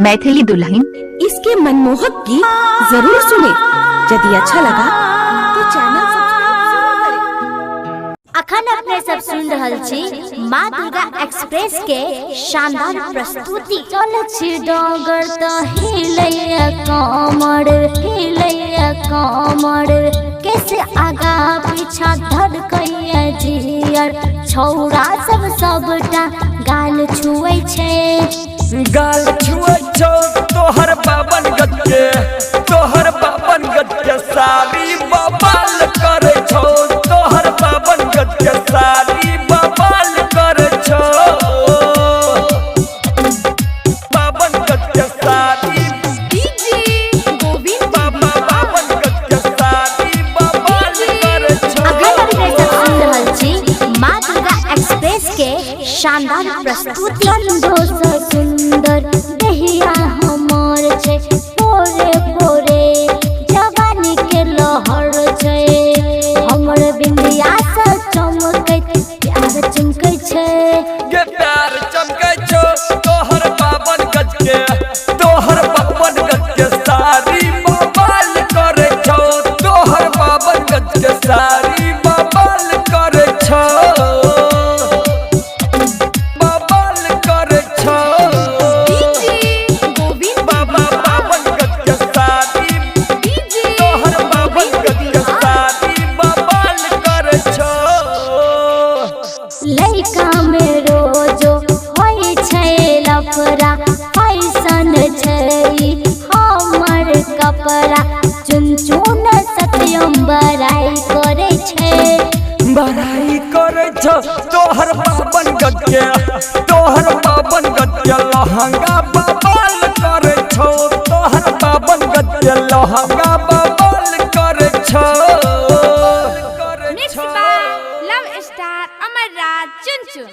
मैथिली दुल्हन। इसके मनमोहक गीत जरूर सुने। यदि अच्छा लगा तो चैनल सब्सक्राइब जरूर करें। अखन अपने सब सुन रहल छी माँ दुर्गा एक्सप्रेस के शानदार प्रस्तुति। चल छी डगर त हिलैया कमर, हिलैया कमर, कैसे आगा पीछा धड़कैया जियर, छौड़ा सब सबटा गाल छुए छै। गाल छुए छौ तोहर बाबन गज के, तोहर बाबन गज के साड़ी बबाल करे छौ, तोहर बाबन गज के साड़ी बबाल करे छौ, बाबन गज के साड़ी बाबा बाबन गज के साड़ी बबाल करे छौ। अखन अपने सब सुन रहल छी माँ दुर्गा एक्सप्रेस के शानदार प्रस्तुति। चंदो से सुंदर दहिया हमर छै, पोरे पोरे जवानी के लहर छै, हमर बिंदिया से चमकैत प्यार चमकै छै। के प्यार चमकै छौ तोहर बाबन गज के, तोहर बाबन गज के साड़ी बबाल करे छौ, तोहर बाबन गज के साड़ी बबाल करे छौ, बबाल करे छौ, बाबा बाबन गज के साड़ी, तोहर बाबन गज के साड़ी बबाल करे छौ। लइका में रोजो होइ छै लफड़ा, फैशन छै हमर कपड़ा, चुन चुन सत्यम बड़ाई करै छै। बड़ाई करे छौ तोहर बाबन गज के, तोहर बाबन गज के लहंगा बबाल करे छौ, तोहर बाबन गज के लहंगा बबाल करे छौ। Mix by love star Amar Raj Chunchun.